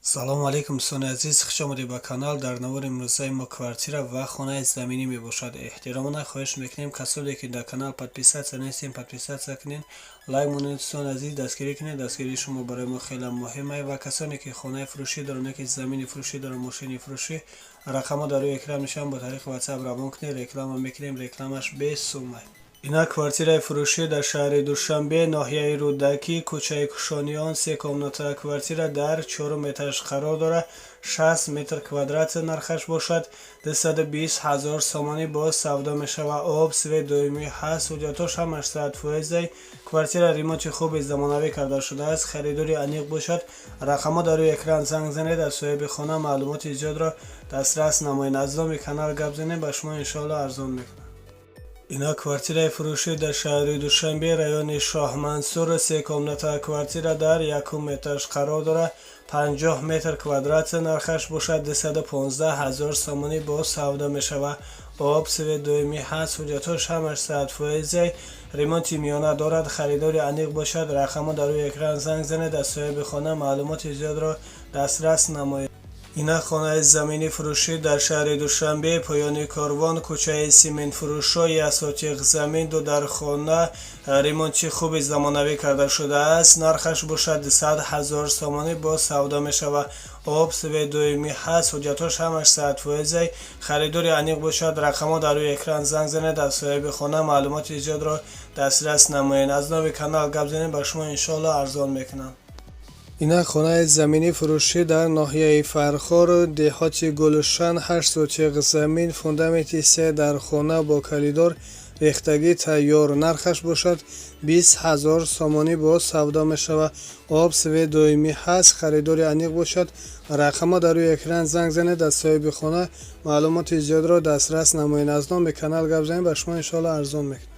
Салому алейкум, дӯстони азиз, хуш омадед ба канал. Дар навори имрӯзаи мо квартира ва хонаи заминӣ мебошад. Эҳтиромона хоҳиш мекунем, касоне ки дар канал подписаться нестем, подписаться кунед, лайк монед, дӯстони азиз, дастгирӣ кунед. Дастгирии шумо барои мо хеле муҳим аст. Ва касоне ки хонаи фурӯшӣ доранд ё ки замини фурӯшӣ доранд, мошини фурӯшӣ, рақамҳо дар рӯи экран мешаванд, бо тариқи WhatsApp равон кунед, реклама мекунем, рекламаш бесумай. Ина квартираи фурӯшӣ дар шаҳри Душанбе, ноҳияи Рӯдакӣ, кӯчаи Кушониён, се комната квартира дар чорум этаж қарор дорад, 60 метр квадрат, нархаш бошад 220 000 сомонӣ, боз савдо мешавад. Об, свет доимӣ ҳаст, ҳуҷҷатҳош ҳамаш 100 фоизай. Квартира ремонти хуби замонавӣ карда шудааст. Харидори аниқ бошад, рақамҳо дар рӯи экран, занг занед, аз соҳиби хона маълумоти зиёдро дастрас намоед. Аз номи канал гап занед, ба шумо иншоалло арзон мекунад. Ина квартираи фурӯшӣ дар шаҳри Душанбе, райони Шоҳмансур, се комната квартира дар якум этаж қарор дорад, 50 метр квадрат, нархаш бошад 215 000 сомонӣ, боз савдо мешавад. Об, свет доимӣ ҳаст, ҳуҷҷатҳош ҳамаш 100 фоизай, ремонти миёна дорад. Харидори аниқ бошад, рақамҳо дар рӯи экран, занг занед, аз соҳиби хона маълумоти зиёдро дастрас намоед. Ина хонаи заминӣ фурӯшӣ дар шаҳри Душанбе, Поёни Корвон, кӯчаи Симентфурӯшо, як сотиқ замин, ду дар хона, ремонти хуби замонавӣ карда шудааст, нархаш бошад 100 000 сомонӣ, боз савдо мешавад. Об, свет доимӣ ҳаст, ҳуҷҷатҳош ҳамаш 100 фоизай. Харидори аниқ бошад, рақамҳо дар рӯи экран, занг занед, аз соҳиби хона маълумоти зиёдро дастрас намоед. Аз номи канал гап занед, ба шумо иншоалло арзон мекунанд. Ина хонаи заминӣ фурӯшӣ дар ноҳияи Фархор, деҳоти Гулшан, 8 сотиқ замин, фундаменти се дар хона, бо коридор, рехтагӣ тайёр, нархаш бошад 20 000 сомонӣ, боз савдо мешавад. Об, свет доимӣ ҳаст. Харидори аниқ бошад, рақамҳо дар рӯи экран, занг занед, аз соҳиби хона маълумоти зиёдро дастрас намоед. Аз номи канал гап занед, ба шумо иншоалло арзон мекунад.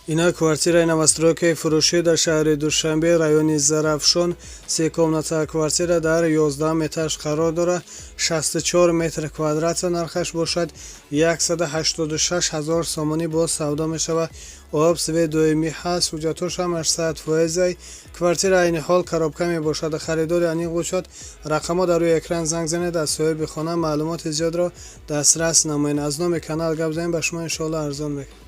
Ина квартираи новостройкаи фурӯшӣ дар шаҳри Душанбе, райони Зарафшон, се комната квартира дар 11 этаж қарор дорад, 64 метр квадрат, нархаш бошад 186 000 сомонӣ, боз савдо мешавад. Об, свет доимӣ ҳаст, ҳуҷҷатҳош ҳамаш 100 фоизай. Квартира айни ҳол коробка мебошад. Харидори аниқ бошад, рақамҳо дар рӯи экран, занг занед, аз соҳиби хона маълумоти зиёдро дастрас намоед. Аз номи канал гап занед, ба шумо иншоалло арзон мекунад.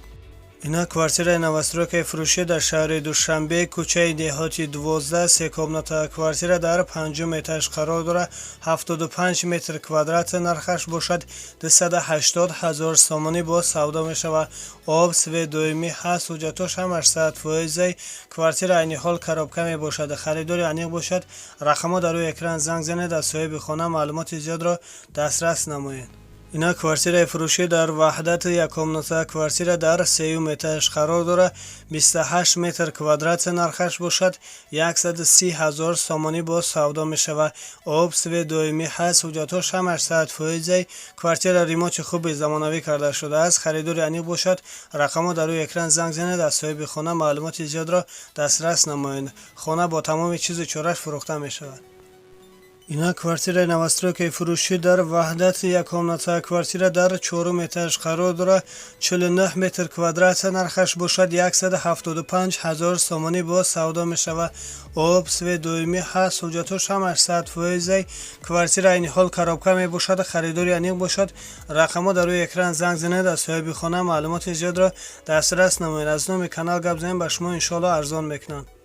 Ина квартираи новостройкаи фурӯшӣ дар шаҳри Душанбе, кӯчаи Деҳоти 12, се комната квартира дар панҷум этаж қарор дорад, 75 метр квадрат, нархаш бошад 280 000 сомонӣ, боз савдо мешавад. Об, свет доимӣ ҳаст, ҳуҷҷатҳош ҳамаш 100 фоизай. Квартира айни ҳол коробка мебошад. Харидори аниқ бошад, рақамҳо дар рӯи экран, занг занед, аз соҳиби хона маълумоти зиёдро дастрас намоед. Ина квартираи фурӯшӣ дар Ваҳдат, як комната квартира дар сеюм этаж қарор дорад, 28 метр квадрат, нархаш бошад 130 000 сомонӣ, боз савдо мешавад. Об, свет доимӣ ҳаст, ҳуҷҷатҳош ҳамаш 100 фоизай. Квартира ремонти хуби замонавӣ карда шудааст. Харидори аниқ бошад, рақамҳо дар рӯи экран, занг занед, аз соҳиби хона маълумоти зиёдро дастрас намоед. Хона бо тамоми чизу чораш фурӯхта мешавад. Ина квартираи новостройкаи фурӯшӣ дар Ваҳдат, як комната квартира дар чорум этаж қарор дорад, 49 метр квадрат, нархаш бошад 175 000 сомонӣ, боз савдо мешавад. Об, свет доимӣ ҳаст, ҳуҷҷатҳош ҳамаш 100 фоизай. Квартира айни ҳол коробка мебошад. Харидори аниқ бошад, рақамҳо дар рӯи экран, занг занед, аз соҳиби хона маълумоти зиёдро дастрас намоед. Аз номи канал гап занед, ба шумо иншоалло арзон мекунанд.